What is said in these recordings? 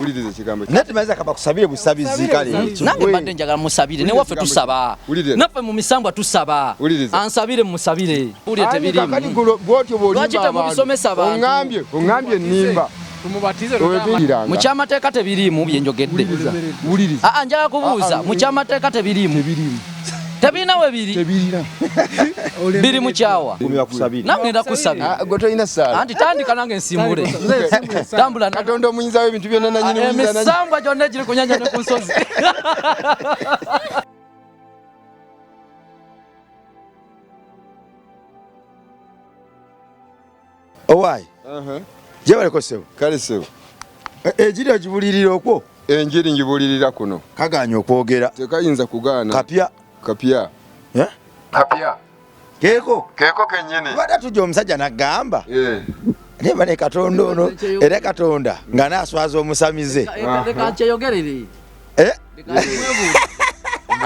Wuliriza ekigambo. Naye tumaze akaba kusabire busabizi kale. Nange mbadde njagala musabire, ne waffe tusaba. Naffe mu misambwa tusaba. Ansabire musabire. Wulire tebiriimu. Bw'otyo bw'olimba Lwaki temubisomesa abantu? Oŋŋambye, oŋŋambye nnimba. Tumubatize. Mu kyamateeka tebiriimu bye njogedde. Wuliriza. Aa, njagala kubuuza, mu kyamateeka tebiriimu? Tebiriimu. Tebirina we biri? Tebirina. Biri mu kyawa. Nange ngenda kusabira. Gwe tolina ssaala. Anti tandika nange nsimbule. Tambula. Katonda omuyinza w'ebintu byonna nannyini buyinza nannyini. Emisambwa gyonna egiri ku nnyanja ne ku nsozi. Owaayi. Gyebaleko ssebo. Kale ssebo. Enjiri ogibulirira okwo? Enjiri ngibulirira kuno. Kagaanye okwogera. Tekayinza kugaana. Kapya. Kapya. Kapya. Keeko. Keeko kennyini. Tubadde tujja omusajja n'agamba. Naye bane Katonda ono era Katonda nga n'aswaza omusamize. Leka nkyeyogerere.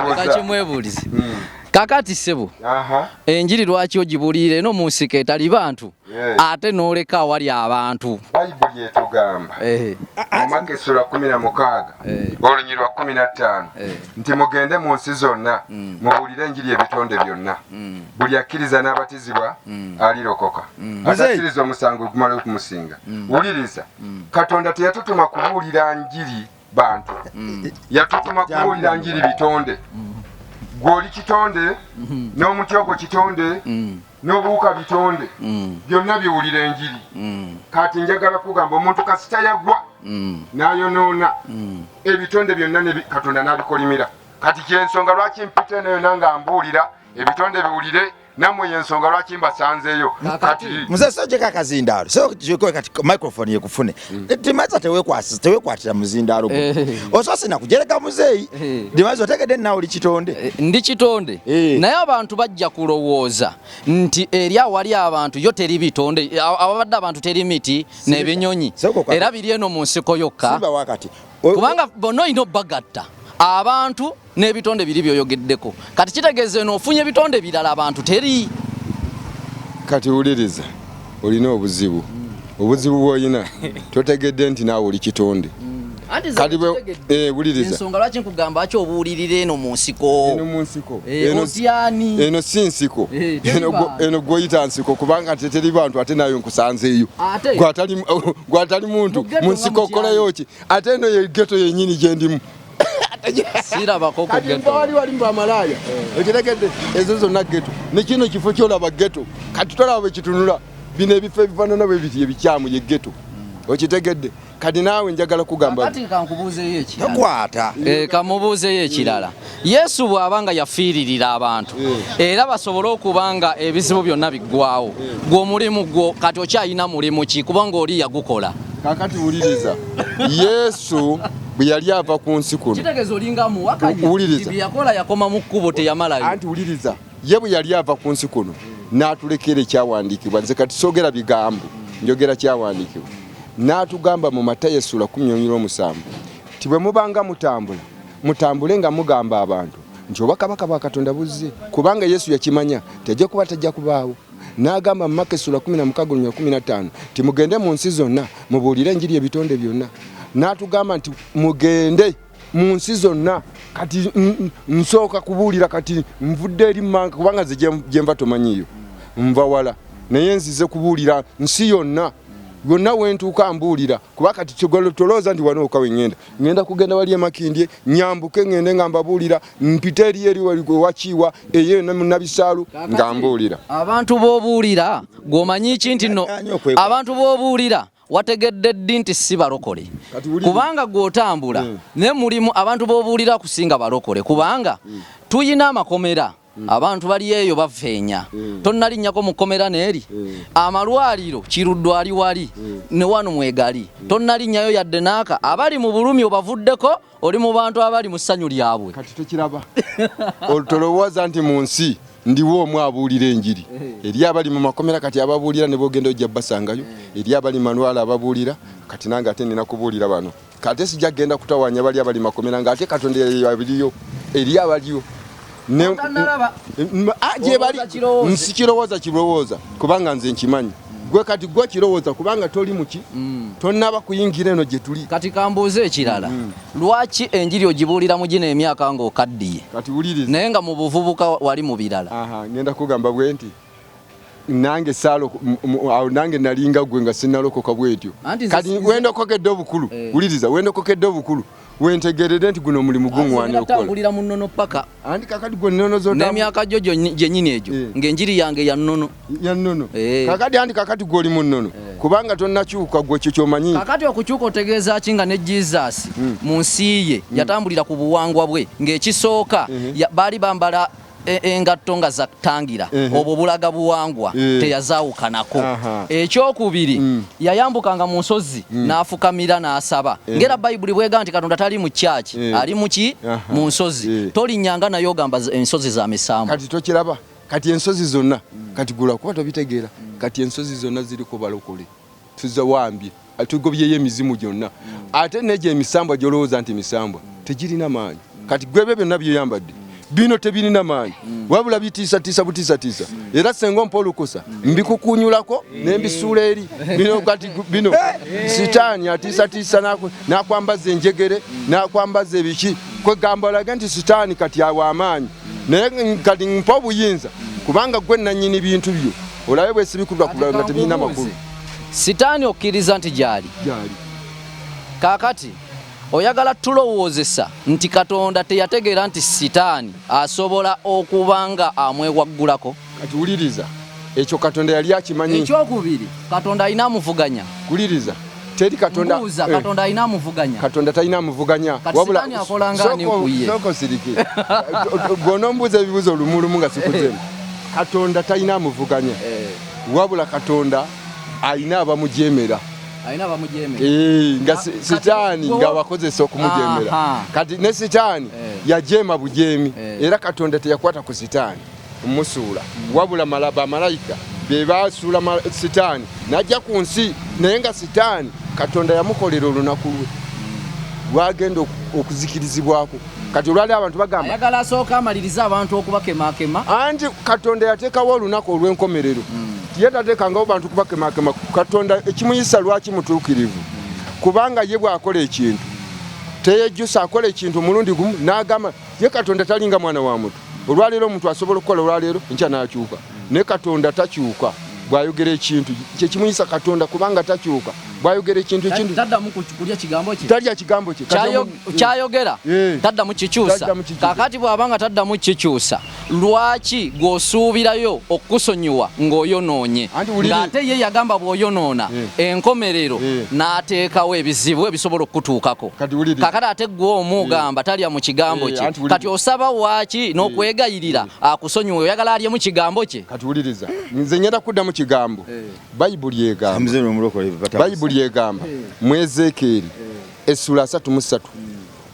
Leka nkimwebuulize. Kakati ssebo, enjiri lwaki ogibuulirira eno mu nsiko etali bantu ate n'oleka awali abantu? Bayibuli etugamba mu Mako essula 16 olunyiriri lwa 15 nti mugende mu nsi zonna mubuulire enjiri ebitonde byonna. Buli akkiriza n'abatizibwa alirokoka, atakkiriza omusango gumala okumusinga. Wuliriza, Katonda teyatutuma kubuulira njiri bantu, yatutuma kubuulira njiri bitonde. Gw'oli kitonde, n'omuti ogwo kitonde, n'obuwuka bitonde, byonna biwulira enjiri. Kati njagala kugamba omuntu kasita yagwa n'ayonoona ebitonde byonna Katonda n'abikolimira. Kati ky'ensonga lwaki mpita eno yonna nga mbuulira ebitonde biwulire, nammwe y'ensonga lwaki mbasanzeeyo. Kati muze sojjeko akazindaalo, sojjeko kati microphone yekufune. Dimaze teweekwatira muzindaalo guno. Osoose na kujerega muzeeyi. Dimaze otegedde naawe oli kitonde. Ndi kitonde. Naye abantu bajja kulowooza nti eri awali abantu yo teri bitonde, awabadde abantu teri miti n'ebinyonyi, era biri eno mu nsiko yokka. Kubanga bonna olina obbagatta abantu n'ebitonde biri by'oyogeddeko. Kati kitegeeza eno ofunye ebitonde birala abantu teri. Kati wuliriza, olina obuzibu. Obuzibu bw'olina totegedde nti naawe oli kitonde. Kati wuliriza. Ensonga lwaki nkugamba lwaki obuulirira eno mu nsiko? Eno mu nsiko. Otyani? Eno si nsiko. Eno gw'oyita nsiko kubanga teteri bantu ate nayo nkusanzeeyo. Gw'atali muntu mu nsiko okolayo ki? Ate eno ye ghetto yennyini gye ndimu. Sirabako ku ghetto. Wali wali mu bamalaaya. Okitegedde ezo zonna ghetto. Ne kino kifo ky'olaba ghetto. Kati tolaba bwe kitunula. Bino ebifo ebifaanana bwe biti ebikyamu ye ghetto. Okitegedde. Kati naawe njagala kugamba. Kati kankubuuzeeyo ekirala. Tokwata. Kamubuuzeeyo ekirala. Yesu bw'aba nga yafiiririra abantu era basobole okuba nga ebizibu byonna biggwawo, gwe omulimu gwo kati okyalina mulimu ki kubanga oli yagukola? Kakati wuliriza. Yesu bwe yali ava ku nsi kuno. Kitegeeza olinga muwakanya. Wuliriza. Bye yakola yakoma mu kkubo teyamalayo. Anti wuliriza. Ye bwe yali ava ku nsi kuno n'atulekera ekyawandiikibwa. Nze kati soogera bigambo, njogera kyawandiikibwa. N'atugamba mu Matayo essula 17 nti bwe mubanga mutambula, mutambule nga mugamba abantu nti obwakabaka bwa Katonda buzze, kubanga Yesu yakimanya nti ajja kuba tajja kubaawo. N'agamba mu Mako essula 16:15 nti mugende mu nsi zonna mubuulire enjiri ebitonde byonna. N'atugamba nti mugende mu nsi zonna. Kati nsooka kubuulira, kati nvudde eri mmanka kubanga nze gye nva tomanyiiyo, nva wala, naye nzize kubuulira nsi yonna. Yonna we ntuuka mbuulira, kuba kati tolowooza nti wano wokka we ŋŋenda. Ŋŋenda kugenda wali e Makindye, nyambuke ŋŋende nga mbabuulira, mpite eri eri wakiiwa, eyo eno mu Nabisaalu nga mbuulira. Abantu b'obuulira gw'omanyi ki nti nno abantu b'obuulira wategedde ddi nti si balokole? Kubanga gw'otambula naye mulimu abantu b'obuulira kusinga balokole, kubanga tuyina amakomera. Abantu bali eyo bafeenya. Tonnalinnyako mu kkomera n'eri. Amalwaliro Kiruddu ali wali ne wano mwegali. Tonnalinnyayo yadde n'aka. Abali mu bulumi obavuddeko, oli mu bantu abali mu ssanyu lyabwe. Kati tokiraba. Tolowooza nti mu nsi ndiwo omu abuulira enjiri. Eri abali mu makomera kati ababuulira ne bw'ogenda ojja basangayo. Eri abali mu malwaliro ababuulira, kati nange ate nina kubuulira bano. Kati sijja kugenda kutawaanya bali abali makomera ng'ate Katonda yabiriyo, eri abaliyo. Gyebali nsikirowooza kirowooza kubanga nze nkimanyi. Gwe kati gwe kirowooza kubanga toli muki tonnaba kuyingira eno gye tuli. Kati kambuuze ekirala, lwaki enjiri ogibuulira mu gino emyaka ng'okaddiye? Kati wuliriza. Naye nga mu buvubuka wali mu birala. Aha, ngenda kugamba bwe nti nange saalo awo nange nalinga gwe nga sinnalokoka bwetyo. Kati wendokokedde obukulu, wuliriza, wendokokedde obukulu wentegerere nti guno omulimu guŋŋwanira okukola. Tambulira mu nnono paka. Anti kakati gwe nnono z'otambu- N'emyaka gyo gyennyini egyo, ng'enjiri yange ya nnono. Ya nnono. Kakati anti kakati gwe oli mu nnono kubanga tonnakyuka gwe kyo ky'omanyi. Kakati okukyuka otegeeza ki nga ne Jesus mu nsi ye yatambulira ku buwangwa bwe ng'ekisooka baali bambala engatto nga za tangira, obwo bulaga buwangwa, teyazaawukanako. Ekyokubiri, yayambukanga mu nsozi n'afukamira n'asaba. Ng'era Bayibuli bw'egamba nti Katonda tali mu church, ali mu ki? Mu nsozi. Tolinnyanga naye ogamba ensozi za misambo. Kati tokiraba? Kati ensozi zonna, kati gula kuba tobitegeera. Kati ensozi zonna ziriko balokole. Tuzawambye, tugobyeyo emizimu gyonna. Ate n'egyo emisambwa gy'olowooza nti misambwa, tegirina maanyi. Kati gwe ebyo byonna by'oyambadde, bino tebirina maanyi. Wabula bitiisatiisa butiisatiisa. Era senga ompa olukusa, mbikukunyulako ne mbisuula eri. Bino kati bino, sitaani atiisatiisa n'akwambaza enjegere, n'akwambaza ebiki. Kwegamba olage nti sitaani kati awa amaanyi. Naye kati mpa obuyinza, kubanga gwe nannyini bintu byo. Olabe bwe sibikulwa ku nga tebirina makulu. Sitaani okkiriza nti gy'ali? Gy'ali. Kaakati oyagala tulowoozesa nti Katonda teyategeera nti sitaani asobola okuba nga amwewaggulako? Kati wuliriza, ekyo Katonda yali akimanyi. Ekyokubiri, Katonda alina amuvuganya. Wuliriza, teri Katonda. Mbuuza, Katonda alina amuvuganya? Katonda talina amuvuganya. Kati sitaani akola nga ani ku ye? Sooka osirike. Bw'onombuuza ebibuuzo lumu lumu nga sikuzeemu. Katonda talina amuvuganya. Wabula Katonda alina abamujeemera. Alina abamujeemera. Nga sitaani ng'abakozesa okumujeemera. Kati ne sitaani yajeema bujeemi. Era Katonda teyakwata ku sitaani musuula. Wabula bamalayika be basuula sitaani n'ajja ku nsi, naye nga sitaani Katonda yamukolera olunaku lwe lwagenda okuzikirizibwako. Kati olwali abantu bagamba ayagala asooka amalirize abantu okubakemakema. Anti Katonda yateekawo olunaku olw'enkomerero. Ye tateekangawo bantu kubakemakema. Katonda ekimuyisa lwaki mutuukirivu? Kubanga ye bw'akola ekintu teyejjusa, akola ekintu omulundi gumu n'agamba ye Katonda talinga mwana wa muntu. Olwaleero omuntu asobola okukola olwaleero enkya n'akyuka, naye Katonda takyuka. Bw'ayogera ekintu kye kimuyisa Katonda, kubanga takyuka. Bw'ayogera ekintu, ekintu taddamu kulya kigambo kye. Talya kigambo kye. Kyayogera taddamu kikyusa. Taddamu kikyusa. Kaakati bw'aba nga taddamu kikyusa, lwaki gw'osuubirayo okukusonyiwa ng'oyonoonye? Anti wuliri- Ng'ate ye yagamba bw'oyonoona enkomerero n'ateekawo ebizibu ebisobola okukutuukako. Kati wuliri. Kaakati ate gwe omu ogamba talya mu kigambo kye. Anti wuliri. Kati osaba waaki n'okwegayirira akusonyiwe, oyagala alye mu kigambo kye? Kati wuliriza, nze ngenda kuddamu kigambo. Bayibuli egamba. Mzee n'omulokole bata- Bayibuli egamba mu Ezeekyeri essula 33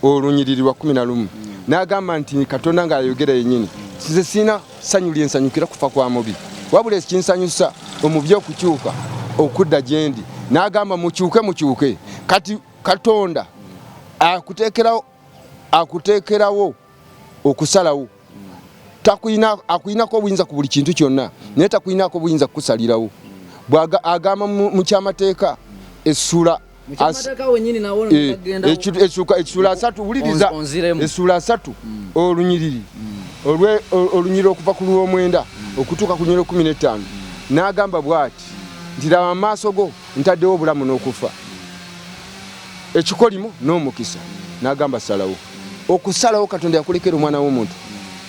olunyiriri lwa 11 n'agamba nti Katonda ng'ayogera yennyini, nze sirina ssanyu lye nsanyukira kufa kwa mubi, wabula ekinsanyusa omubi okukyuka okudda gye ndi. N'agamba mukyuke, mukyuke. Kati Katonda akuteekerawo okusalawo. Akuyinako obuyinza ku buli kintu kyonna, naye takuyinako obuyinza kukusalirawo. Bw'aga-, agamba mu kyamateeka essula Mu kyamateeka wennyini nawo bagenda Essula 3, wuliriza. Onziremu. Essula 3, olunyiriri. Olunyiriri okuva ku lw'omwenda okutuuka ku lunyiriri 15. N'agamba bw'ati nti laba mu maaso go ntaddewo obulamu n'okufa, ekikolimo n'omukisa. N'agamba salawo. Okusalawo Katonda yakulekera omwana w'omuntu,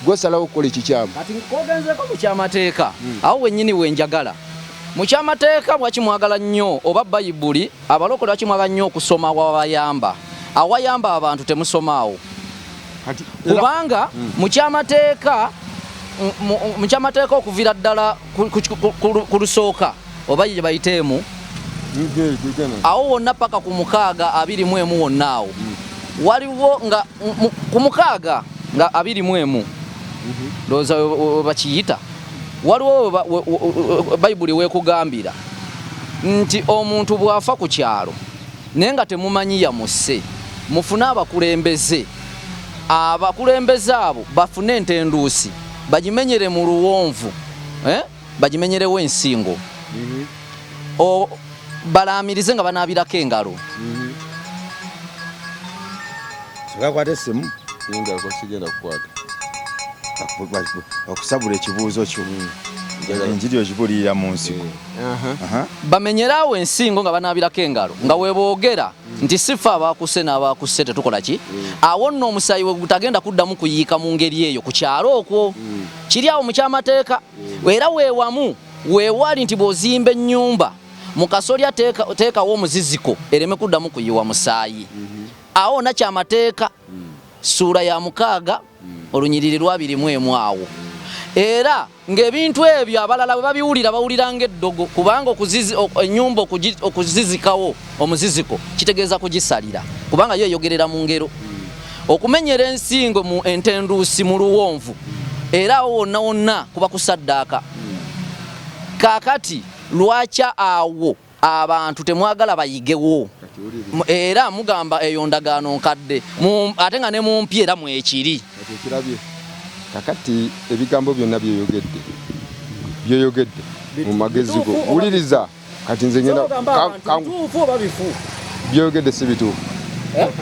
gw'osalawo okukola ekikyamu. Kati kogenzeeko mu kyamateeka, awo wennyini we njagala. Mu kyamateeka lwaki mwagala nnyo oba Bayibuli, abalokole lwaki mwagala nnyo okusoma awabayamba? Awayamba abantu temusomaawo. Kati, era Kubanga mu kyamateeka, mu kyamateeka okuviira ddala ku lusooka oba gye bayita emu, awo wonna paka ku mukaaga abiri mu emu wonna awo. Waliwo nga ku mukaaga nga abiri mu emu, ndowooza we bakiyita, waliwo Bayibuli weekugambira nti omuntu bw'afa ku kyalo naye nga temumanyi yamusse, mufune abakulembeze. Abakulembeze abo bafune entenduusi bagimenyere mu luwonvu, bagimenyerewo ensingo. Balaamirize nga banaabirako engalo. Soka essimu. Nindako sigenda kukwata. Okusabula ekibuuzo kyo. Enjiri okibulirira mu nsiko. Bamenyerawo ensingo nga banaabirako engalo nga weboogera nti sifa abaakuse n'abaakuse tetukola ki? Awo nno omusaayi we gutagenda kuddamu kuyiika mu ngeri eyo ku kyalo okwo. Kiri awo mu kyamateeka. Era weewamu weewali nti bw'ozimba ennyumba mu kasolya teekawo omuziziko ereme kuddamu kuyiwa musaayi. Awo na kyamateeka ssuula ya 6 olunyiriri lwa 21 awo. Era ng'ebintu ebyo abalala bwe babiwulira bawulira ng'eddogo kubanga ennyumba okuzizikawo omuziziko kitegeeza kugisalira kubanga yo eyogerera mu ngero. Okumenyera ensingo mu entenduusi mu luwonvu era awo wonna wonna kuba kusaddaaka. Kaakati lwaki awo abantu temwagala bayigewo? Era mugamba eyo ndagaano nkadde ate nga ne mu mpya era mwekiri. Kati kakati ebigambo byonna byoyogedde mu magezi go wuliriza. Kati nze ngenda byogedde si bituufu.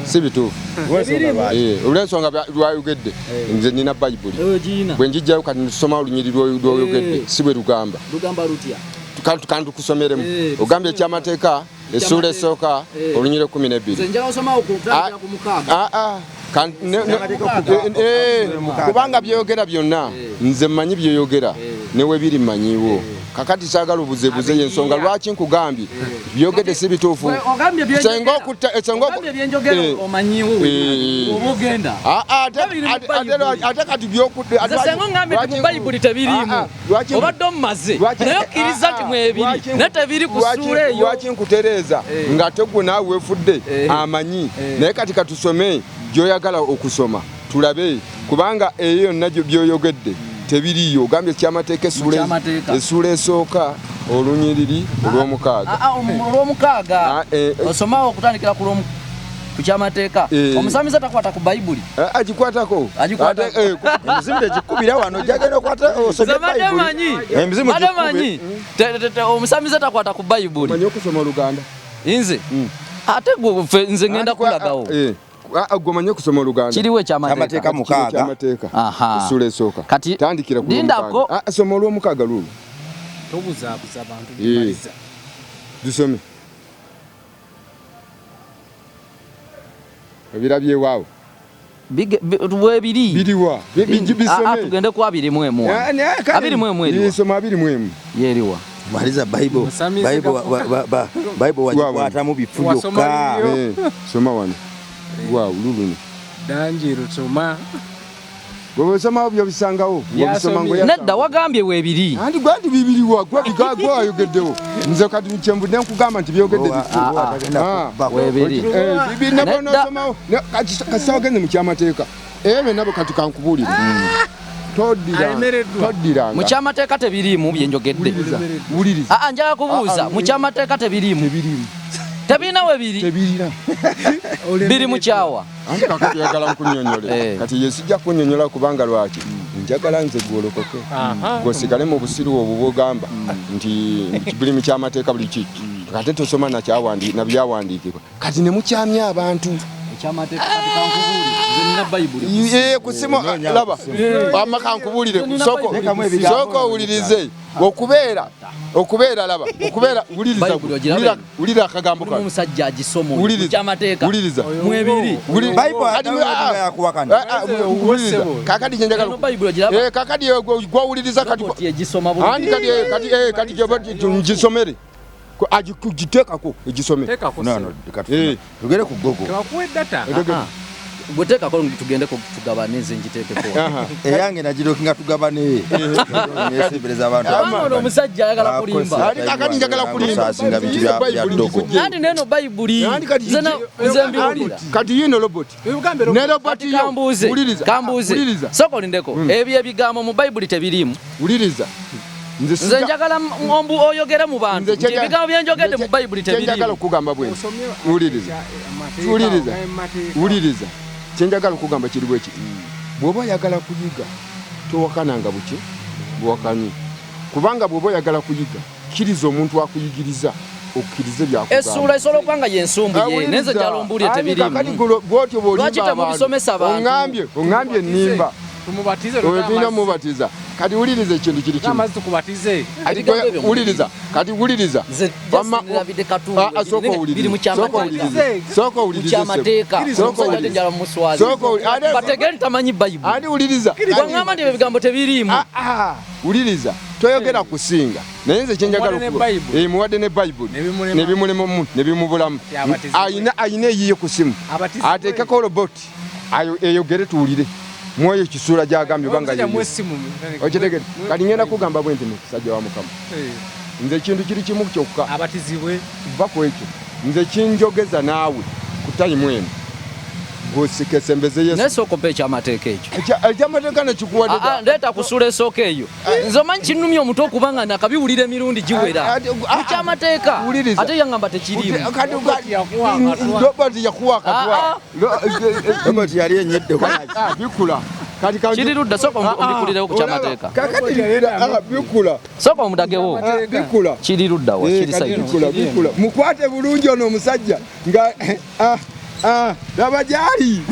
Si bituufu. Olw'ensonga lwayogedde nze nina Bayibuli bwe njijjayo kati nsoma olunyiriri lw'oyogedde si bwe lugamba. Kandi tukusomeremu. Ogambye ekyamateeka essuula esooka olunyiriri 12. Kubanga byogera byonna nze mmanyi byoyogera ne we biri mmanyiwo. Kakati saagala obuzebuze y'ensonga lwaki nkugambye byogedde si bituufu. Ate kati byokudde Bayibuli tebiriimu. Obadde omumaze naye okkiriza nti mwebiri naye tebiri ku ssuula eyo. Lwaki nkutereeza ng'ate gwe naawe weefudde amanyi. Naye kati katusome gy'oyagala okusoma tulabe kubanga eyo yonna by'oyogedde tebiriiyo. Ogambye ekyamateeka essuula esooka olunyiriri olw'omukaaga. Olw'omukaaga osomawo okutandikira ku kyamateeka. Omusamize takwata ku Bayibuli. Agikwatako. Emizimu tegikubira wano jagenda okwata osomye Bayibuli. Emizimu gikube. Omusamize takwata ku Bayibuli. Omanyi okusoma Oluganda? Nze. Ate gwe nze ngenda kulagawo. Gwe omanyi okusoma Oluganda? Kiriwo ekyamateeka 6. Essuula esooka. Tandikira ku lw'omukaaga. Soma olw'omukaaga luno. Tobuzaabuza abantu bimaliza. Tusome. Ebirabye waawo. Bwebiri. Biriwa. Bisome. Tugende ku 21. 21 eriwa. Soma 21. Yeriwa. Maliza Bible. Bible wagikwatamu bifu byokka. Soma wano. Waawo luluno. Danjiro soma. Bwe osoma byo bisangawo. Nedda wagambye weebiri. Anti gwandi bibiriwa gwe bigagwa ayogeddewo. Nze kati kyenvudde nkugamba nti byogedde bifu. Weebiri. Bibiri n'osomawo. Kasita wagenze mu kyamateeka. Ebyo nabo kati kankubuulire. Toddiranga. Mu kyamateeka tebiriimu bye njogedde. Wuliriza. Njagala kubuuza mu kyamateeka tebiriimu. Tebirina we biri. Tebirina. Biri mu kyawa. Anti kakati oyagala nkunnyonnyole. Kati ye sijja kunnyonnyola kubanga lwaki? Njagala nze gwolokoke. Gw'osigale mu busiru obwo bw'ogamba nti buli mu kyamateeka buli ki. Kati tosoma na byawandiikibwa. Kati ne mukyamya abantu. Ekyamateeka kati kankubuulire. Nze nina Bayibuli. Kusimo laba. Amma kankubuulire. Sooka owulirize. Okubeera laba. Okubeera wuliriza. Wulira akagambo kano. Omusajja agisoma mu kyamateeka. Wuliriza. Mwebiri. Wuliriza. Kakati kye njagala. Kakati gw'owuliriza kati. Anti kati gisomere. Agiteekako egisome. No, tugere ku Google. Tebakuwe data. Gweteekako tugende tugabane nze ngiteekeko. Eyange nagirokinga tugabane. Nesembereza abantu. Ono omusajja ayagala kulimba. Kakati njagala kulimba. Sasinga bintu bya ddogo. Anti neno Bayibuli. Nze mbiwulira. Kati yino robot. Ne robot yo. Kambuuze. Sooka olindeko. Ebyo ebigambo mu Bayibuli tebiriimu. Wuliriza. Nze njagala oyogere mu bantu. Ebigambo bye njogedde mu Bayibuli tebiriimu. Kyenjagala okugamba bwe. Wuliriza. Wuliriza. Kyenjagala okugamba kiri bwe kiti. Bw'oba oyagala kuyiga towakananga buki buwakanyi. Kubanga bw'oba oyagala kuyiga Kkiriza omuntu akuyigiriza okkirize byakugamba. Essuula esobola okuba nga yensumbu ye naye nze gyalombuulire tebiriimu. Bwotyo bw'olimba Lwaki temubisomesa abantu? Oŋŋambye, oŋŋambye nnimba. Tumubatize Oyo tulina mubatiza. Kati wuliriza ekintu kiri kimu. Amazzi tukubatize. Kati Ebigambo ebyo wuliriza, kati wuliriza. Nze Wamma- just nirabidde katundu Ah, ah, sooka biri owulirize. mu Sooka kyamateeka. owulirize. Sooka Mu owulirize. kyamateeka. Sooka Omusajja owulirize. njala muswazi. Sooka owulirize. Bategere ntamanyi Bayibuli. Ani wuliriza. Bw'aŋŋamba nti ebyo ebigambo tebiriimu. Ah, ah, wuliriza. Toyogera kusinga. Naye nze kye njagala Omuwadde ne okuba. Bayibuli. Eh, muwadde ne Bayibuli. Ne bimulema. Ne bimulemamu, ne bimubulamu. Abatizibwe. Ayina ayina eyiye ku simu. Abatizibwe. Ateekeko roboti. Ayo eyogere tuwulire. Mwoyo ekisuula gy'agambye oba nga Omusajja yeyo. mwesimu. Okitegedde? Kati ngenda kugamba bwe nti musajja wa Mukama. Nze ekintu kiri kimu kyokka. Abatizibwe. Va ku ekyo. Nze kinjogeza naawe ku tayimu eno. Gwesikesembeze Yesu. Naye sooka ompe ekyamateeka ekyo. Ekyamateeka nekikuwadde. Ah, ah, ndeeta kusula esooka eyo. Nze omanyi kinnumya omutwe okuba nga nakabiwulira emirundi giwera. Ah, ah, Mu kyamateeka. Wuliriza. Ate yaŋŋamba tekiriimu. Kati Robert yakuwa akatwa. Robert yakuwa akatwa. Ah, ah. Robert yali enyedde Ah, bikula. Kati Kiri ludda, sooka ombikulirewo ku kyamateeka. Kakati bikula. Sooka omudagewo. Ah, bikula. Kiri ludda wa, Eh, kiri kati side. bikula, bikula. Mukwate bulungi ono omusajja nga ah, ah, laba gyali.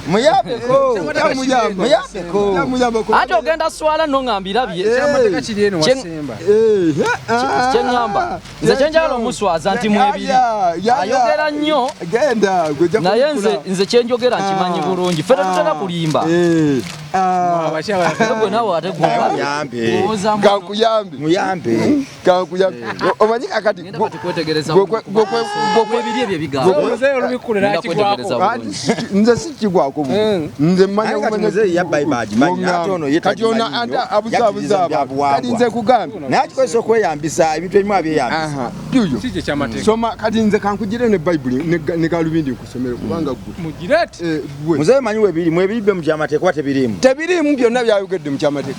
Muyambeko. Muyamba. Muyambeko. Muyambeko. Ate ogenda swala nno nga mbirabye. Ekyamateeka kiri eno wasemba. Eh, ah, Kye ŋŋamba. Nze kye njagala omuswaza nti mwebiri. Ya, ya, ya. Ayogera nnyo. Genda, gwe ojja Naye kubikula. nze kye njogera nkimanyi bulungi. Ffe tetutera kulimba. Eh, ah. Abakyala Gwe naawe ate gwe Muyambe. olowooza mbu- Kankuyambe. Muyambe. Kankuyambe. Omanyi kakati Ngenda kati kwetegereza mwebiri ebyo ebigambo. Omuzeeyi olubikkule Ngenda n'akigwako. kwetegereza bulungi. Nze sikigwako bubi. Nze mmanyi Naye kati muzeeyi ya Bayibuli agimanyi, ate ono ye Kati ono tagimanyi nnyo. ate abuzaabuza Yakkiriza abantu. byabuwangwa. Kati nze kugambye. Naye akikozesa okweyambisa ebintu ebimu abyeyambisa. Aha, byuyo. Kiki ekyamateeka? Soma kati nze kankugire ne Bayibuli ne galubindi nkusomere kubanga gwe. Mugire ati. Eh, gwe. Muzeeyi manyi webiri, mwebiri byo mu kyamateeka oba tebiriimu? Tebiriimu byonna byayogedde mu kyamateeka.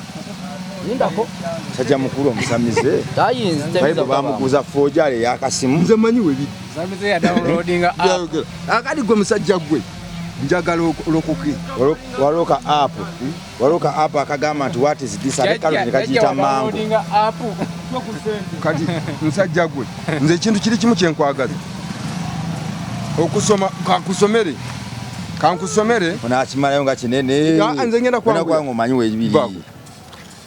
Lindako. Musajja mukulu omusamize. Tayinza tebiyinza Bayibuli kubaamu. bamukuza foojale ey'akasimu. Nze manyi webiri. Musamize ya downloadinga app. Byayogera. Akati gwe musajja gwe. Njagala olokoke. Waliwo ka app. Waliwo ka app akagamba nti what is this? Ate kalo ne kagiyita mango. Downloadinga app. Kati musajja gwe. Nze ekintu kiri kimu kye nkwagaza. Okusoma kankusomere. Kankusomere. Onaakimalayo nga kinene. Ah, nze ngenda kwanguya. Olina kubanga omanyi webiri. Vaako.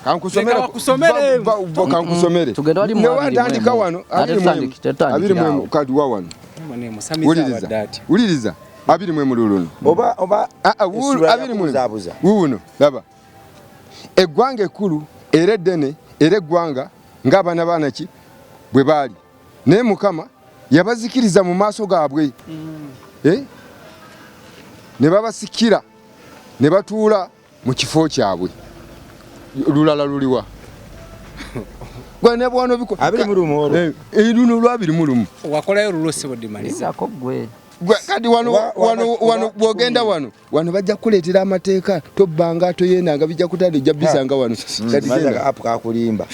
Kankusomere. Leka bakusomere. Kankusomere. Tugende wali mu Ne abiri watandika mu emu. wano. Ate abiri mu emu. tutandikira Abiri mu emu. awo. Kati wa wano. Musamize Wuliriza. abadde ati. Wuliriza. 21 luno. Oba oba Ah, ah, wuulu, essuula 21. yakubuzaabuza. Wuuno, laba. Eggwanga ekkulu era eddene era eggwanga ng'abaana baanaki bwe baali. Naye Mukama yabazikiriza mu maaso gaabwe. Eh? Ne babasikira ne batuula mu kifo kyabwe. Lulala luliwa. Gwe ne bw'ono 21 olwo. Eh, eh, luno lwa 21. Wakolayo lulwo ssebo Dimaliza. Lindako ggwe. Gwe, kati wano wano wano bw'ogenda wano wano bajja kukuleetera amateeka tobbanga toyendanga bijja kutanda ojja bisanga wano. Kati Maze genda. ka app kakulimba.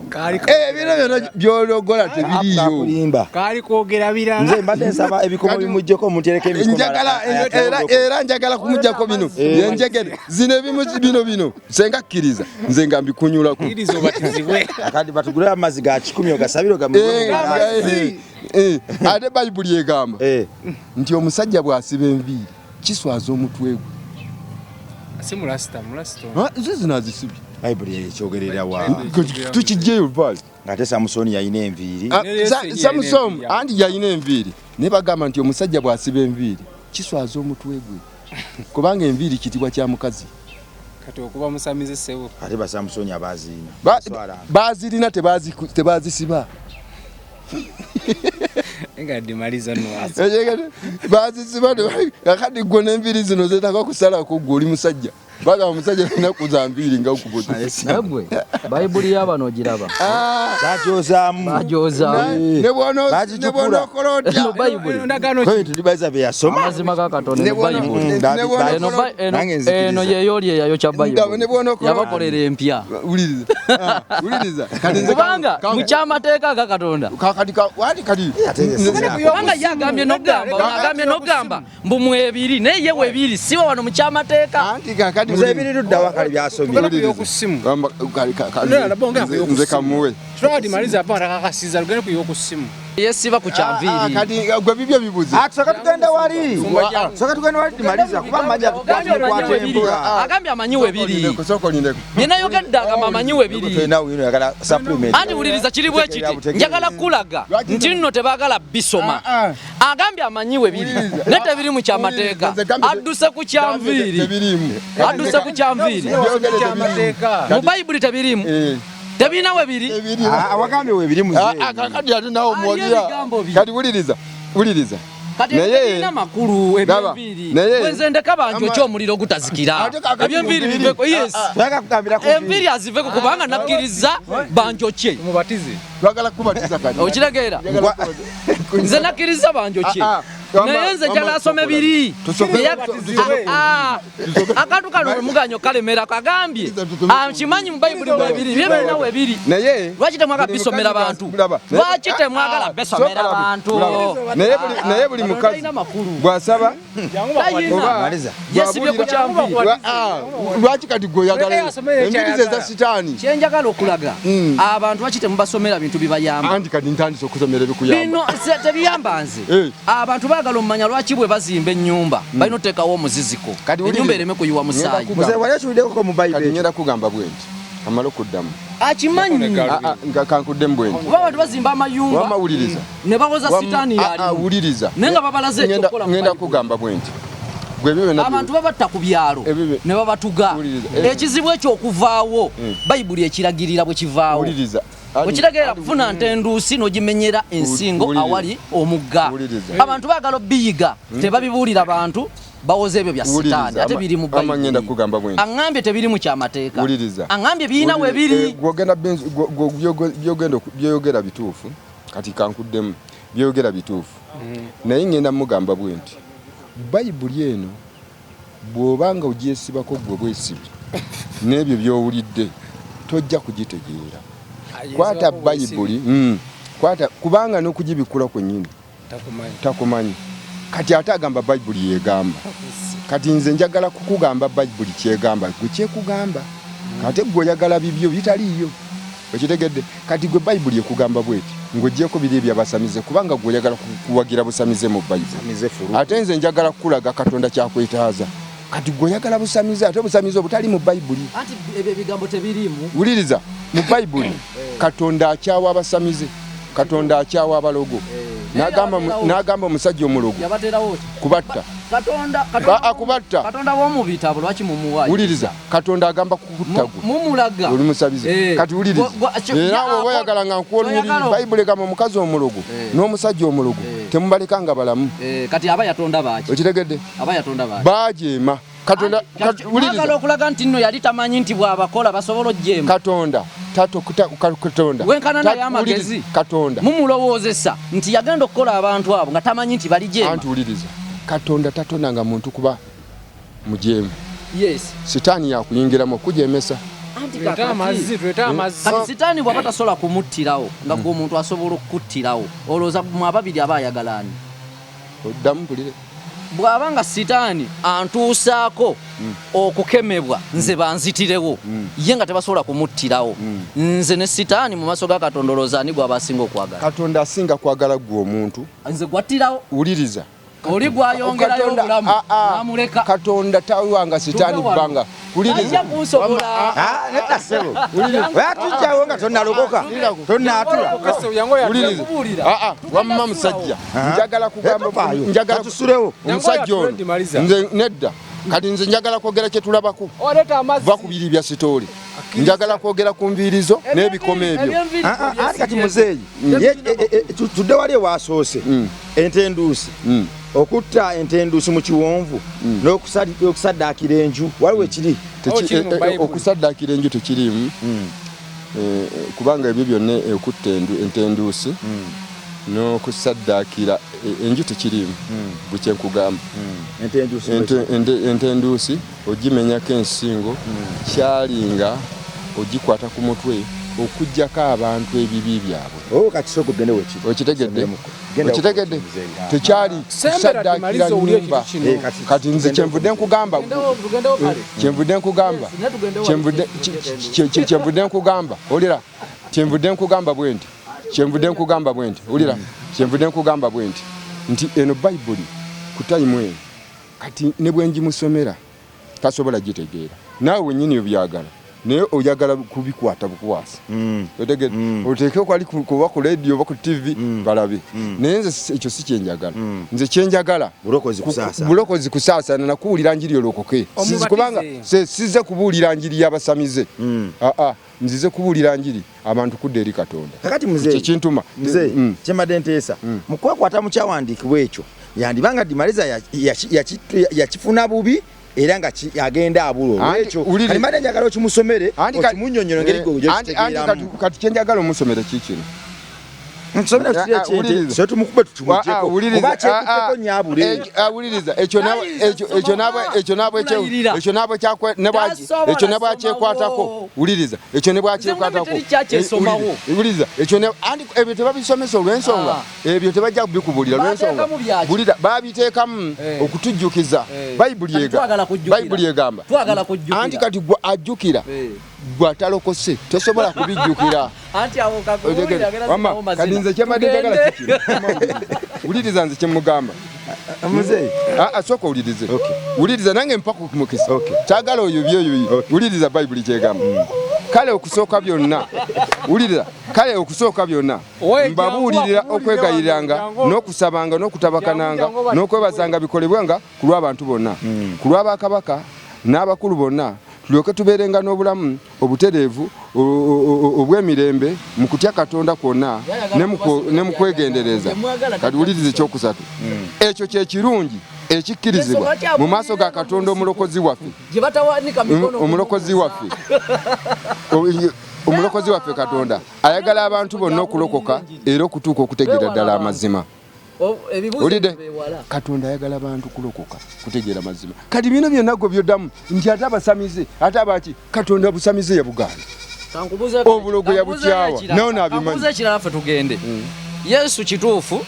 Kaali Eh, bino byonna by'ologola App tebiriiyo. kakulimba. kaali kwogera birala. Nze mbadde nsaba ebikomo Kati- bimuggyeko mutereke ebikomo. Njagala era era njagala kumuggyako bino enjegere zino ebimu bino bino senga kkiriza nze nga mbikunyulako. Kkiriza obatizibwe. Akati batugule amazzi ga 100 ogasabire Eh, eh, eh, ate Bayibuli egamba nti omusajja bw'asiba enviiri kiswaza omutwe gwe. Si mulasita, mulasita. Ah, nze zino azisibye. Bayibuli ekyogerera wa. Tukiggyeyo vaali. Ng'ate Samusoni yalina enviiri. Ah, Ne Yesu yalina Samusoni enviiri. anti yalina enviiri naye bagamba nti omusajja bw'asiba enviiri kiswaza omutwe gwe kubanga enviiri kitibwa kya mukazi. Kati okuba musamize ssebo. Ate ba Samusoni abaazirina. Baazirina tebaazisiba. Nga Dimaliza nno wazi. Baazisiba kakati gwe n'enviiri zino zeetaaga kusalako gwe oli musajja. Bagamba omusajja alina kuza nviiri nga okubuta. Naye gwe Bayibuli y'abano ogiraba. Bagyozaamu. Bagyozaamu. Ne Bagicukula. bw'onookola otya? Eno Bayibuli. Endagaano Kwe tulibaza bye yasoma. Amazima ga Katonda Ne eno Bayibuli. bw'ono- Eno Nange nzikiriza. eno yeyo eyayokya Ne Bayibuli. bw'onookola- Yabakolera empya. Wuliriza. Ah, wuliriza. Kati nze Kubanga mu kyamateeka ga Katonda. Kakati ka wali kati. Ate nze sinako. Kubanga ye agambye n'ogamba, ono agambye n'ogamba mbu mwebiri naye ye webiri siba wano mu kyamateeka. Anti kakati Muzeeyi biri ludda wa kale byasomye. Tugenda kuyo ku ssimu. Wamba, Ndala, bonga kuyo ku nze ssimu. kamuwe. Tulaba Dimaliza aba atakakasiza lugende kuyo ku ssimu. Yesiba ku Ah, kyanviiri. kati gwe bibyo bibuze. Ah, tusooke tugende wali. Tusooke tugende wali Dimaliza kuba mmaja Agambye amanyi we biri. tukwata Agambye amanyi we biri. Sooka olindeko. Bye nayogedde agamba amanyi we biri. Tolina wino oyagala supplement. Anti wuliriza kiri bwe kiti, njagala kulaga nti nno tebaagala bisoma. Ah, Agambye amanyi we biri Wuliriza. naye tebiri mu kyamateeka. Wuliriza, nze gambye- Adduse ku kyanviiri. Tebiriimu. Adduse ku kyanviiri. Byogere tebiriimu. Kyamateeka. Mu bayibuli tebiriimu. Eh, Tebirina we biri. tebiriimu. Ah, wagambye webiri Ah, muzeeyi. ah, kakati ate naawe Ali omuwagira. ebigambo bye. Kati wuliriza, wuliriza. Kati Naye- ebirina makulu Laba, ebyenviiri. naye- Bwenze ndeka banjokye omuliro ogutazikira. Ate kakati Ebyenviiri mu nviiri. biveko. Yes. Toyagala kugambira ku Enviiri aziveko kubanga nakkiriza banjokye. Mubatize. Twagala kubatiza kati. Okitegeera? Njagala kubatiza. Nze nakkiriza banjokye. Ah, ah. Wama- Naye nze njagala wama- asome biri. Ah, ah. Akantu kano muganya okalemerako agambye. Ah, nkimanyi mu bayibuli mwebiri. Bye birina webiri. Naye Lwaki temwagala buli bisomera mukazi bantu? laba. Lwaki temwagala Ah, bisomera sooka laba. bantu? Laba. Naye buli Bano mukazi talina makulu. bw'asaba Talina. oba Maliza. Yesibye ku kyanviiri. Lwaki kati gwe oyagala Leka asome enviiri ze eza ekyayagala. sitaani? Kyenjagala okulaga abantu lwaki temubasomera bintu bibayamba. Anti kati ntandise okusomera ebikuyamba. Bino tebiyamba nze. Eh. Abantu baagala omumanya lwaki bwe bazimba ennyumba balina oteekawo omuziziko. Kati wuliriza. Ennyumba ereme kuyiwa Ngenda musaayi. kugamba. Muzeeyi wali okiwuliddeko mu Kati Bayibuli. ngenda kugamba bwe nti amale okuddamu. Akimanyi. Ah, ah, nga kankuddemu bwe nti. Kuba abantu bazimba amayumba Wamma wuliriza. ne bawoza sitaani Ah, ah, yalimu. wuliriza. Naye nga babalaze ekyokukola mu Ngenda Bayibuli. kugamba bwe nti. Gwe ebyo byonna Abantu babatta ku byalo Ebyo- ne babatuga. Wuliriza. Ekizibu ekyo okuvaawo Bayibuli ekiragirira bwe kivaawo. wuliriza. Okitegeera kufuna nte enduusi n'ogimenyera ensingo Wuliriza. awali omugga. Wuliriza. Abantu baagala obiyiga tebabibuulira bantu bawoza ebyo bya Wuliriza. sitaani ate biri mu Ama ngenda Bayibuli. kugamba bwe nti. Aŋŋambye tebiri mu kyamateeka. Wuliriza. Aŋŋambye birina we biri. Eh, gw'ogenda byogera bituufu kati kankuddemu byogera bituufu naye ngenda mugamba bwe nti bayibuli eno bw'oba nga ogyesibako gwe bwesibi n'ebyo by'owulidde tojja kugitegeera. Kwata bayibuli kwata kubanga n'okugibikula kwennyini Takumanyi. takumanyi. Kati ate agamba bayibuli yegamba. Kati nze njagala kukugamba bayibuli kyegamba gwe kyekugamba. Kate gwe oyagala bibyo bitaliiyo. Okitegedde? Kati gwe bayibuli ekugamba bweti ng'oggyeko biri ebyabasamize kubanga gwe oyagala kuwagira busamize mu bayibuli. Ate nze njagala kukulaga Katonda kyakwetaaza. Kati gwe oyagala busamize ate obusamize obutali mu bayibuli. Anti ebyo ebigambo tebiriimu. Wuliriza mu bayibuli Katonda akyawa abasamize, Katonda akyawa abalogo. N'agamba omusajja omulogo Yabateerawo ki? kubatta. Katonda Akubatta. Katonda w'omu bitabo lwaki mumuwaayo? Wuliriza Katonda agamba kukutta gwe. Mumulaga. Oli musabize. Eh. Kati wuliriza. Era bw'oba oyagala nga nkuwa olunyiriri, Toyagala- Bayibuli egamba omukazi omulogo n'omusajja omulogo temubaleka nga balamu. Kati aba yatonda baaki? Okitegedde? Aba yatonda baaki? Baajeema. Katonda Mwagala wuliriza. okulaga nti nno yali tamanyi nti bw'abakola basobola ojjeema. Katonda Katonda. Wenkana naye amagezi. Wuliriza. Katonda. Mumulowoozesa nti yagenda okukola abantu abo nga tamanyi nti bali jeema. Anti wuliriza. Katonda tatonanga muntu kuba mujeemu. Yes. Sitaani yakuyingiramu okujeemesa. Anti Tuleete amazzi, tuleete amazzi. Kati sitaani bw'aba tasobola kumuttirawo nga gwe omuntu asobola okukuttirawo olowooza mwe ababiri aba ayagala ani? Oddamu mpulire. Bw'aba nga sitaani antuusaako okukemebwa nze banzitirewo ye nga tebasobola kumuttirawo nze ne sitaani mu maaso ga Katonda olowooza ani gw'aba asinga okwagala? Katonda asinga kwagala gwe omuntu. Nze gwattirawo. Wuliriza. Oli gwayongerayo Katonda- obulamu ah, ah. n'amuleka. Katonda tawanga sitaani Tuve wano. bbanga. Wuliriza. Ajja kunsobola. Ah, nedda ssebo. Oya tujjawo nga tonnalokoka. Tonnaatula. Wuliriza. Ah, ah, wamma musajja. Njagala kugamba Tofaayo. njagala Katusulewo. omusajja ono. Dimaliza. Nze nedda. Kati nze njagala kwogera kye tulabako. Oleeta amazzi. Va ku biri bya sitooli. Njagala kwogera ku nviirizo n'ebikomo ebyo. Ebyenviiri Ah, ah, anti kati muzeeyi tudde wali ewasoose ente enduusi okutta ente enduusi mu kiwonvu n'okusaddaakira enju waliwo ekiri Kiri mu Bayibuli. Okusaddaakira enju tekiriimu. Kubanga ebyo byonna okutta ente enduusi n'okusaddaakira enju tekiriimu gwe kyenkugamba. Ente enduusi Ente enduusi ogimenyako ensingo kyalinga ogikwata ku mutwe Okuggyako abantu ebibi byabwe. Oh, kati sooka ogende wekiri. Okitegedde? Someremuko. Genda Okitegedde? wekiri, muzeeyi. Tekyali Sembera kusaddaakira tumalize owulire nyumba. ekintu kino. Eh, kati Kati nze kyenvudde nkugamba, Tugendewo kale. kyenvudde nkugamba, Yes, naye tugendewo kyenvudde wali. kyenvudde nkugamba, owulira, kyenvudde nkugamba bwe nti, kyenvudde nkugamba bwe nti, owulira, kyenvudde nkugamba bwe nti, nti eno Bayibuli ku tayimu eno kati ne bwe ngimusomera tasobola gitegeera, naawe wennyini obyagala, naye oyagala kubikwata bukwasi. Otegedde? Oteeke kwali kuba ku radio oba ku TV balabe, naye nze ekyo si kyenjagala. Nze kyenjagala Bulokozi kusaasaana. Bulokozi kusaasaana, nakuwulira njiri olokoke. Omubatize. Kubanga sizze kubuulira njiri y'abasamize. Aa, nzize kubuulira njiri abantu kudda eri Katonda. Kakati muzeeyi, Kye kintuma. Muzeeyi, kyembadde nteesa mu kwekwata mu kyawandiikibwa ekyo, yandibanga Dimaliza yakifuna bubi era nga agenda abula Anti olwekyo. wuliriza. Kati mbadde njagala okimusomere, Anti okimunnyonnyole engeri gwe anti gy'okitegeeramu. kati kyenjagala omusomere kikino. Ntusomere Ah, tukire ah, ekyente, wuliriza. so tumukube Ah, ah, tukimuggyeko. wuliriza. Oba Ah, ah, kyekutteko nnyabule. Wuliriza. Ekyo Tayinza ekyo ekyo Kulayirira. ekyo nabwe kyakwe, ne bwaki, Tasobola ekyo ne bwakyekwatako. somawo. Wuliriza. Ekyo ne bwakyekwatako. Nze ngambye teri kyakyesomawo. Wuliriza. Ekyo ne, anti ebyo tebabisomesa olw'ensonga. Ah. Ebyo tebajja kubikubuulira olw'ensonga. Bateekamu byaki? Wulira, babiteekamu okutujjukiza. Bayibuli Kati twagala kujjukira. Bayibuli egamba. Twagala kujjukira. Anti kati gwe ajjukira, gwe atalokose, tosobola kubijjukira. Anti awo kakubuulira, agenda Wamma, sinawo mazina. kati nze kyembadde njagala Tugende. kikino. Wuliriza nze kyemugamba. Muzeeyi. Ah, ah, sooka owulirize. Okay. Wuliriza nange mpa ku mukisa. Okay. Kyagala oyo byoyo. Okay. Wuliriza Bayibuli kyegamba. Kale okusooka byonna, wuliriza, kale okusooka byonna Owe, mbabuulirira jangu akubuulire okwegayiriranga wano, jangu. n'okusabanga n'okutabakananga Jangu, jangu, n'okwebazanga bikolebwenga ku lw'abantu bonna, ku lw'abakabaka n'abakulu bonna, tulyoke tubeerenga n'obulamu obutereevu obw'emirembe mu kutya Katonda kwonna ne mu kwegendereza. Kati wuliriza ekyokusatu, ekyo kye kirungi ekikkirizibwa mu maaso ga Katonda omulokozi waffe. Gye batawanika mikono. Omulokozi waffe. Omulokozi waffe Katonda ayagala abantu bonna okulokoka era okutuuka okutegeera ddala amazima. Ebibuuzo Owulidde? beewala. Katonda ayagala abantu kulokoka, kutegeera mazima. Kati bino byonna gwe byoddamu nti ate abasamize, ate abaki, Katonda busamize yabugaana. Obulogo yabukyawa. Nawe n'abimanyi. Kankubuuze ekirala ffe tugende. Yesu kituufu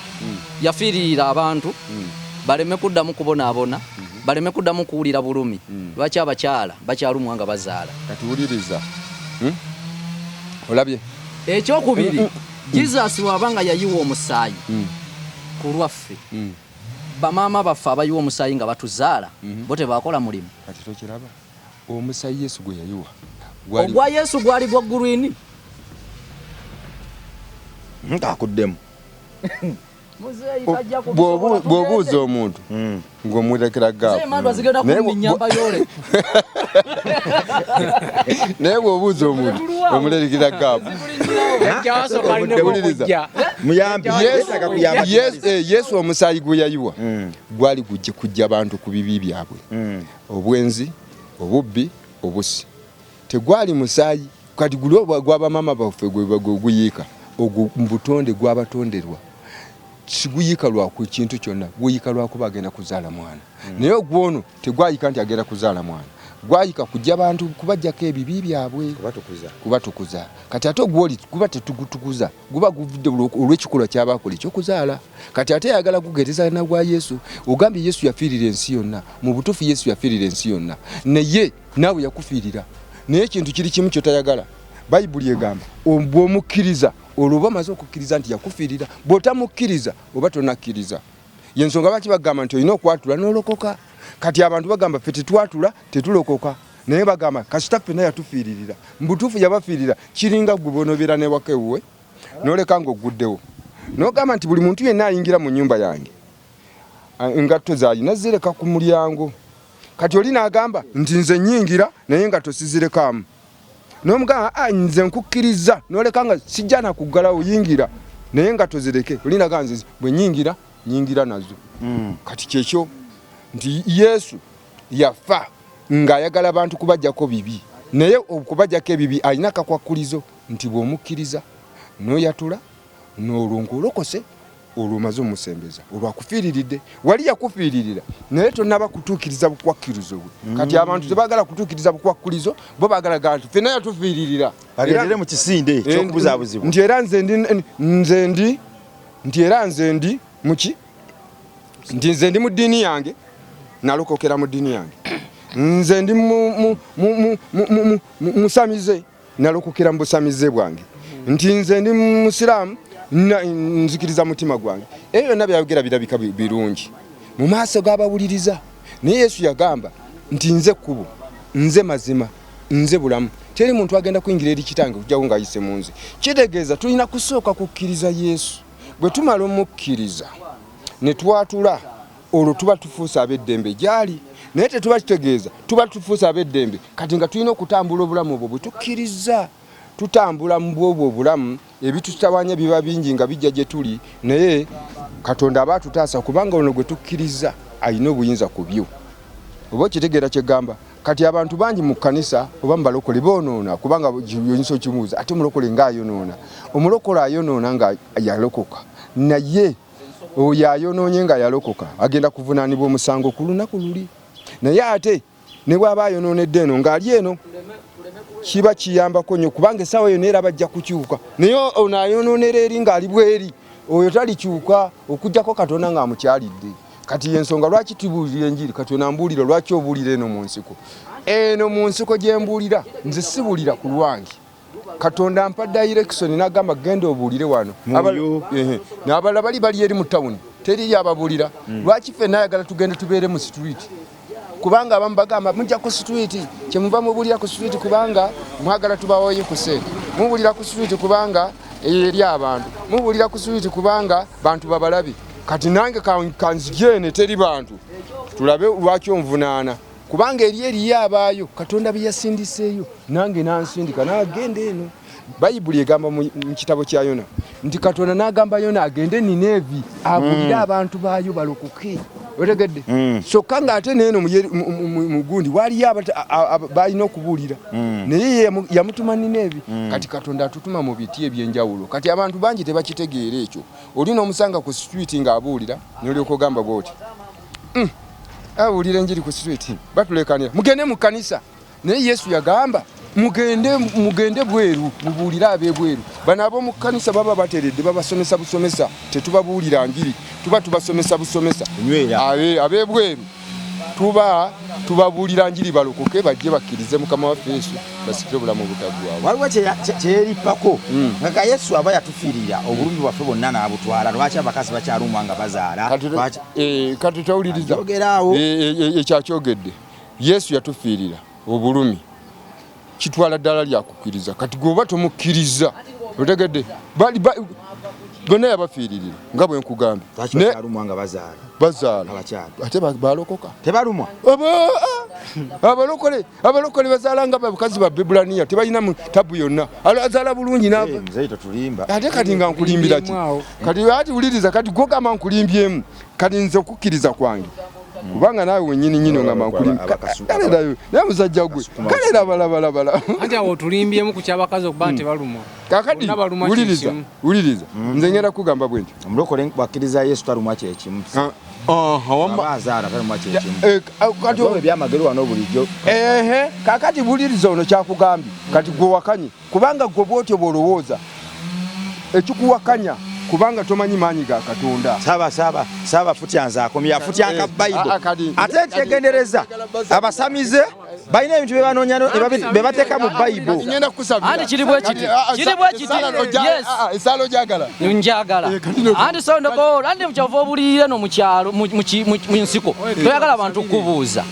yafiiririra abantu baleme kuddamu kubonaabona, baleme kuddamu kuwulira bulumi. Lwaki abakyala bakyalumwa nga bazaala? Kati wuliriza. Olabye? Ekyokubiri, Jesus waba nga yayiwa omusaayi ku lwaffe, bamaama baffe abayiwa omusaayi nga batuzaala bo tebakola mulimu. Kati tokiraba? Omusaayi Yesu gwe yayiwa Ogwa Yesu gwali gwa green. Nkakuddemu. Muzeeyi tajja kubisobola. Bw'obuuza omuntu ng'omulekera Muzeeyi gaapu. Mandu azigenda Naye kunninya mbayole. Naye bw'obuuza omuntu Tetulwawo. omulekera gaapu. Ekyasooka alina Wuliriza. okujja. Muyambi. Yeetaaga kuyamba. Yesu omusaayi gwe yayiwa gwali gujja kujja abantu ku bibi byabwe, obwenzi, obubbi, obusi. Tegwali musaayi kati guli gw'abamaama baffe gwe guyiika, ogwo mu butonde gwabatonderwa, siguyiika lwa ku kintu kyonna, guyiika lwakuba agenda kuzaala mwana. Naye ogwono tegwayika nti agenda kuzaala mwana, gwayika kujja bantu kubajjako ebibi byabwe, Kubatukuza. kubatukuza. Kati ate ogwoli guba tetugutukuza, guba guvudde olw'ekikolwa ky'abakola ekyokuzaala. Kati ate ayagala gugereza na gwa Yesu. Ogambye Yesu yafiirira ensi yonna. Mu butuufu Yesu yafiirira ensi yonna, naye naawe yakufiirira. Naye ekintu kiri kimu ky'otayagala. Bayibuli egamba bw'omukkiriza, olwo oba omaze okukkiriza nti yakufiirira. Bw'otamukkiriza oba tonakkiriza. Yensonga lwaki bagamba nti olina okwatula n'olokoka. Kati abantu bagamba ffe tetwatula tetulokoka, naye bagamba kasita ffenna yatufiiririra. Mu butuufu yabafiirira. Kiringa gwe bw'onobeera n'ewaka ewuwe n'oleka ng'ogguddewo, n'ogamba nti buli muntu yenna ayingira mu nnyumba yange, engatto z'alina zireka ku mulyango. Kati oli n'agamba nti nze nnyingira naye engatto sizirekaamu. N'omugamba, nze nkukkiriza, n'oleka nga sijja na kuggalawo, yingira naye engatto zireke. Oli n'agamba nze bwe nnyingira, nnyingira nazo. Kati kyekyo nti Yesu yafa ng'ayagala abantu kubajjako bibi, naye okubajjako ebibi alina akakwakkulizo nti bw'omukkiriza n'oyatula n'olwo ng'olokose. Olwo omaze omusembeza, olwo akufiiriridde. Wali yakufiiririra naye tonaba kutuukiriza bukwakkulizo bwe. Kati abantu tebagala kutuukiriza bukwakkulizo, bo bagala gaa nti ffenna yatufiiririra, bagendere mu kisinde ky'okubuzaabuzibwa. Nti era nze ndi, nze ndi, nti era nze ndi muki, nti nze ndi mu ddiini yange, nalokokera mu ddiini yange, nze ndi musamize, nalokokera mu busamize bwange, nti nze ndi musiraamu, nzikiriza mutima gwange. Ebyo byonna byayogera birabika birungi mu maaso g'abawuliriza, naye Yesu yagamba nti nze kkubo, nze mazima, nze bulamu, teri muntu agenda kuyingira eri kitange okujjako ng'ayise mu nze. Kitegeeza tulina kusooka kukkiriza Yesu. Bwe tumala omukkiriza ne twatula, olwo tuba tufuuse ab'eddembe gy'ali. Naye tetuba kitegeeza tuba tufuuse ab'eddembe kati nga tulina okutambula obulamu obwo bwe tukkiriza. Tutambula mu bwobwo obulamu, ebitutawanya biba bingi nga bijja gye tuli, naye Katonda aba atutaasa kubanga ono gwe tukkiriza alina obuyinza ku byo. Oba okitegeera kye gamba? Kati abantu bangi mu kkanisa oba mu balokole boonoona, kubanga oyinza okimubuuza ate omulokole ng'ayonoona. Omulokole ayonoona nga yalokoka, naye oyo ayonoonye nga yalokoka agenda kuvunaanibwa omusango ku lunaku luli. Naye ate ne bw'aba ayonoonedde eno ng'ali eno, kiba kiyambako nnyo kubanga essaawa yonna era bajja kukyuka. Naye ono ayonoonera eri ng'ali bweri, oyo talikyuka okuggyako Katonda ng'amukyalidde. Kati y'ensonga lwaki tubuulira enjiri. Kati ono ambuulira lwaki obuulira eno mu nsiko. Eno mu nsiko gye mbuulira nze sibuulira ku lwange. Katonda ampa direction n'agamba genda obuulire wano. N'abalala bali bali eri mu tawuni, teriyo ababuulira. Lwaki ffenna ayagala tugende tubeere mu street? Kubanga abamu bagamba mujja ku street, kyemuva mubuulira ku street kubanga mwagala tubaweeyo ku ssente, mubuulira ku street kubanga eri abantu, mubuulira ku street kubanga bantu babalabe. Kati nange kanzije eno teri bantu, tulabe lwaki onvunaana, kubanga eri eriyo abaayo Katonda bye yasindiseeyo, nange n'ansindika n'agenda eno. Bayibuli egamba mu kitabo kya Yona nti Katonda n'agamba Yona agende Ninevi abuulire abantu baayo balokoke. Otegedde? Kyokka ng'ate n'eno mu gundi waliyo balina okubuulira, naye ye yamutuma Ninevi. Kati Katonda atutuma mu biti eby'enjawulo. Kati abantu bangi tebakitegeera ekyo. Oli n'omusanga ku street ng'abuulira, n'olyoka ogamba bw'oti, abuulira enjiri ku street, batulekanira mugende mu kkanisa. Naye Yesu yagamba mugende, mugende bweru mubuulire ab'ebweru. Bano ab'omu kkanisa baba bateredde, babasomesa busomesa, tetubabuulira njiri, tuba tubasomesa busomesa. Ab'ebweru tuba tubabuulira njiri balokoke, bajje bakkirize Mukama waffe Yesu, basikire obulamu obutaggwaawo. Waliwo kyeyerippako nga Yesu aba yatufiirira obulumi bwaffe bwonna n'abutwala. Lwaki abakazi bakyalumwa nga bazaala? Kati tawuliriza ekyakyogedde. Yesu yatufiirira obulumi, kitwala ddala lya kukkiriza. Kati gwe oba tomukkiriza, otegedde, bonna yabafiiririra nga bwe nkugambye. Bazaala ate balokoka, tebalumwa. Abalokole, abalokole bazaala nga bakazi ba Bibulaniya, tebalina tabu yonna, azaala bulungi n'ava. Ate kati nga nkulimbira ki? Kati ati wuliriza, kati gwogamba nkulimbyemu, kati nze okukkiriza kwange, kubanga naawe wenyini nyini ngamba nkulimbye, naye musajja gwe kale labalabalabala. Anti awo otulimbyemu ku kyabakazi okuba nti balumwa. Kakati wuliriza, wuliriza, nze ngenda kugamba bwe nti omulokole bwakkiriza Yesu talumwa kyekimu. Azaala talumwa kyekimu. Ebyamagero wano bulijjo. Kakati wuliriza ono kyakugambye, kati gwe wakanye, kubanga gwe bwotyo bw'olowooza ekikuwakanya, kubanga tomanyi maanyi ga Katonda. Saba saba saba futya nze akomye afutya nka Bible. Ate kyegendereza abasamize balina ebintu bye banoonya bye bateeka mu Bible. Ngenda kukusabira. Anti kiri bwe kiti. Kiri bwe kiti. Yes. Esaala ogyagala? Njagala. Anti so ndoko, anti kyova obulirira no mu kyalo, mu nsiko. Toyagala abantu kukubuuza.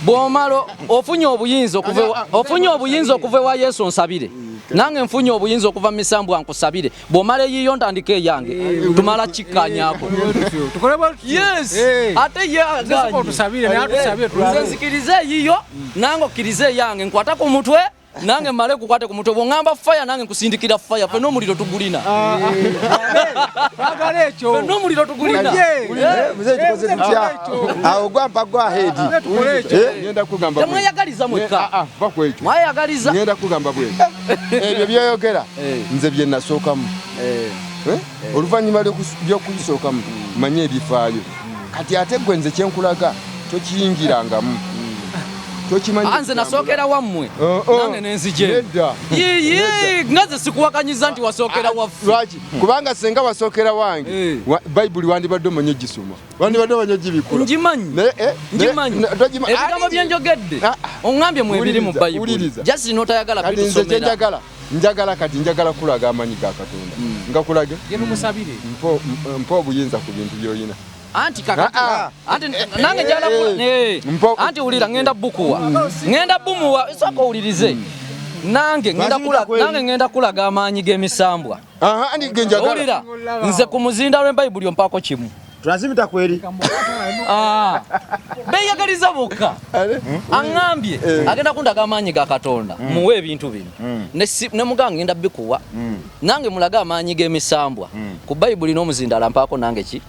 Bw'omala ofunye obuyinza okuva, ofunye obuyinza okuva ewa Yesu onsabire. Nange nfunye obuyinza okuva mu misambwa nkusabire. Bw'omala eyiyo ntandika eyange. Tumala kikkanyaako. Yes. Ate ye agaanye. Nze nzikirize eyiyo, nange okkirize eyange. Nkwata ku mutwe, nange mmale kukwate ku mutwe. Bw'oŋŋamba fire, nange nkusindikira fire. Ffenna omuliro tugulina. Ffenna omuliro tugulina. Muzeeyi tukoze tutya? Awo gwampa go ahead. Temweyagaliza mwekka. Mweyagaliza. Ngenda kugamba bwe. Ebyo byoyogera nze bye nasookamu. Oluvannyuma ly'okugisookamu manye ebifaayo. Kati ate gwe nze kyenkulaga tokiyingirangamu. Tokimanyi. Nze nasookera wammwe. Nange nenzije. Nedda. Yiyi, nga nze sikuwakanyiza nti wasookera waffe. Lwaki? Kubanga senga wasookera wange, Bayibuli wandibadde omanyi ogisoma. Wandibadde omanyi ogibikula. Ngimanyi. Ngimanyi. Ebigambo bye njogedde oŋŋambye mwebiri mu Bayibuli. Just n'otayagala Kati nze bitusomera. kyenjagala, njagala kati njagala kulaga amaanyi ga Katonda. Ngakulage? Genda omusabire. Mpa obuyinza ku bintu by'olina. Anti kakati, anti nange njagala anti wulira ngenda bukuwa. Ngenda bumuwa, sooka owulirize. Nange ngenda kulaga amaanyi g'emisambwa. Andi ge njagala. Owulira, nze ku muzinda lw'Bayibuli ompaako kimu. Transmitter kweri. Beeyagaliza bokka. Aŋŋambye agenda kundaga amaanyi ga Katonda, muwe ebintu bino. Ne mugamba ngenda bikuwa. Nange mulage amaanyi g'emisambwa. Ku Bayibuli n'omuzindalo mpaako nange ki?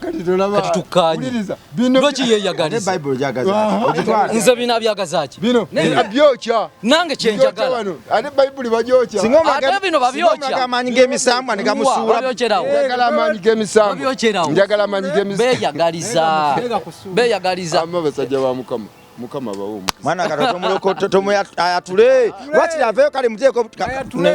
Kati tolaba. Kati tukkaanye. Wuliriza. Bino Lwaki yeeyagaliza? Ne Bayibuli gyagaza. Ogitwala. Nze bino abyagaza ki? Bino byokya. Nange kye njagala. Byokya wano. Ate Bayibuli bagyokya. Ate bino babyokya. Singa omulaga amaanyi g'emisambwa ne gamusuula. Babyokerawo. Njagala amaanyi g'emisambwa. Babyokerawo. Njagala amaanyi g'emisambwa. Beeyagaliza. Beeyagaliza. Amma basajja ba Mukama. Mukama bawe omukisa. Mwana Katonda tomuyatule. Lwaki aveeyo kale muteeko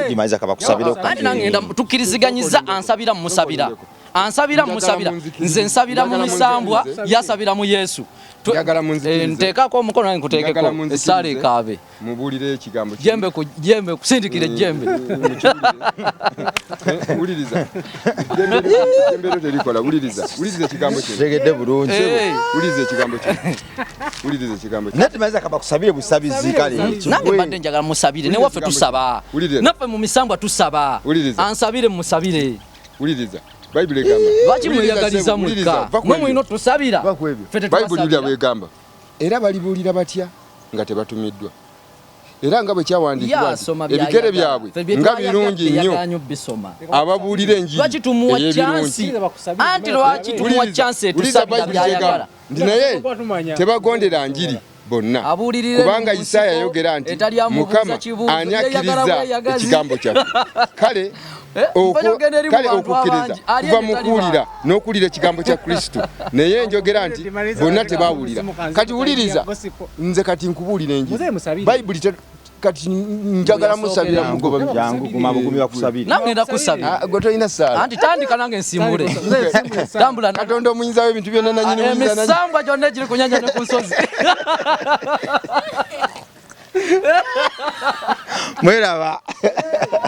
Dimaiza kabakusabira okukati. Anti nange ngenda tukkiriziganyiza ansabira musabira. Ansabira musabira. Nze nsabira mu misambwa, yasabira mu Yesu. Njagala munzikirize. Nteekako omukono nange nkuteekeko. Essaala ekaabe. Mubuulire ekigambo kino. Jembe ku jembe kusindikire jembe. Wuliriza. Jembe lyo terikola, wuliriza. Wuliriza ekigambo kino. Tegedde bulungi. Wuliriza ekigambo kino. Wuliriza ekigambo kino. Naye Dimaiza kabakusabire busabizi kale. Nange mbadde njagala musabire, ne waffe tusaba. Naffe mu misambwa tusaba. Ansabire musabire. Wuliriza. Bayibuli egamba. Lwaki mweyagaliza mwekka? Mwe mulina otusabira. Bayibuli wulira bw'egamba. Era balibuulira batya nga tebatumiddwa. Era nga bwe kyawandiikibwa nti ebigere byabwe nga birungi nnyo ababuulira enjiri Lwaki tumuwa chance? Anti lwaki tumuwa chance etusabira byayagala? Nti naye tebagondera njiri bonna. Kubanga Isaaya yayogera nti Mukama ani akkiriza ekigambo kyaffe. Kale okukkiriza kuva mu kuwulira n'okuwulira ekigambo kya Kristo. Naye njogera nti bonna tebawulira. Kati wuliriza, nze kati nkubuulira enjiri. Bayibuli kati njagala musabira mugoba. Jangu guma bugumi bakusabira. Nange ngenda kusabira. Gwe tolina ssaala. Anti tandika nange nsimbule. Tambula. Katonda omuyinza w'ebintu byonna nannyini buyinza nannyini. Emisambwa gyonna egiri ku nnyanja ne ku nsozi. Mweraba.